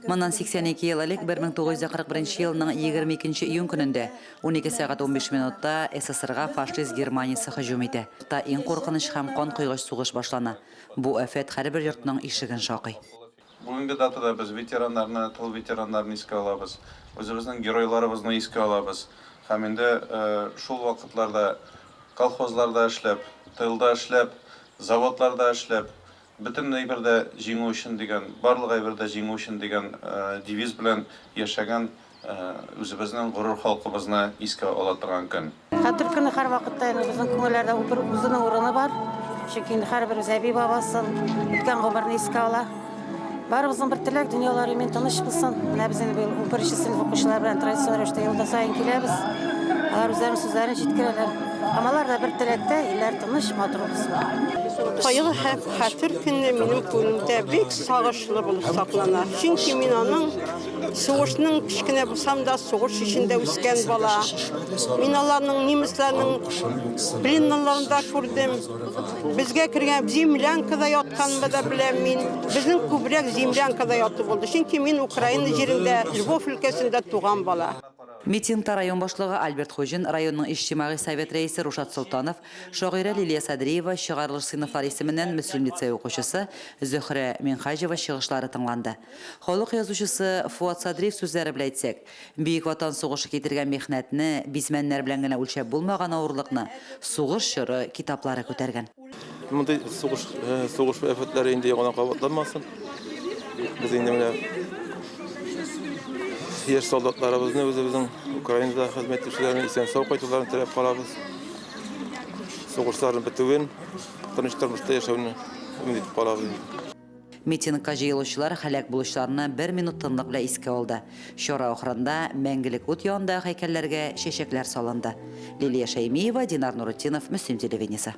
Моннан 82 ел элек, 1941 елның 22 июнь көнендә, 12 сәгать 15 минутта СССРга фашист Германиясе һөҗүм итә. Та иң куркыныч һәм канкойгыч сугыш башлана. Бу афәт һәрбер йортның ишеген шакый. Бүгенге датада без ветераннарны, тыл ветераннарын искә алабыз, үзебезнең геройларыбызны искә алабыз. Һәм инде шул вакытларда колхозларда эшләп, тылда эшләп, заводларда эшләп, Бөтен әйбер дә җиңү өчен дигән, барлык әйбер дә җиңү өчен дигән девиз белән яшәгән үзебезнең горур халкыбызны искә ала торган көн. Хәтер көне һәрвакытта инде безнең күңелләрдә ул бер үзенең урыны бар. Чөнки инде һәрберебез әби-бабасын, үткән гомерне искә ала. Барыбызның бер теләк, дөньялар имин, тыныч булсын. Менә без инде быел унберенче сыйныф укучылары белән традицион рәвештә елда саен киләбез. Алар үзләренең сүзләрен җиткерәләр. Һәм алар да бер теләктә, илләр тыныч, матур булсын. Кайгы һәм хәтер көне минем күңелемдә бик сагышлы булып саклана. Чөнки мин аның сугышның кечкенә булсам да, сугыш эчендә үскән бала. Мин аларның немецларның пленныларын да күрдем. Безгә кергән землянкада ятканны да беләм мин. Безнең күбрәк землянкада яту булды. Чөнки мин Украина җирендә, Львов өлкәсендә туган бала. Митингта район башлыгы Альберт Хуҗин, районның Иҗтимагый совет рәисе Рушат Солтанов, шагыйрә Лилия Садриева, чыгарылыш сыйныфлар исеменнән Мөслим лицее укучысы Зөһрә Минһаҗева чыгышлары тыңланды. Халык язучысы Фуат Садриев сүзләре белән әйтсәк, Бөек Ватан сугышы китергән михнәтне, бизмәннәр белән генә үлчәп булмаган авырлыкны сугыш чоры китаплары күтәргән. Мондый сугыш, сугыш афәтләре инде яңадан кабатланмасын. Без инде менә яшь солдатларыбызны үзебезнең Украинада хезмәт итүчеләрне исән-сау кайтуларын теләп калабыз. Сугышларның бетүен, тыныч тормышта яшәүне өмет итеп калабыз инде. Митингка җыелучылар һәлак булучыларны бер минут тынлык белән искә алды. Чара ахырында Мәңгелек ут янындагы һәйкәлләргә чәчәкләр салынды. Лилия Шәймиева, Динар Нуретдинов, Мөслим телевидениесе.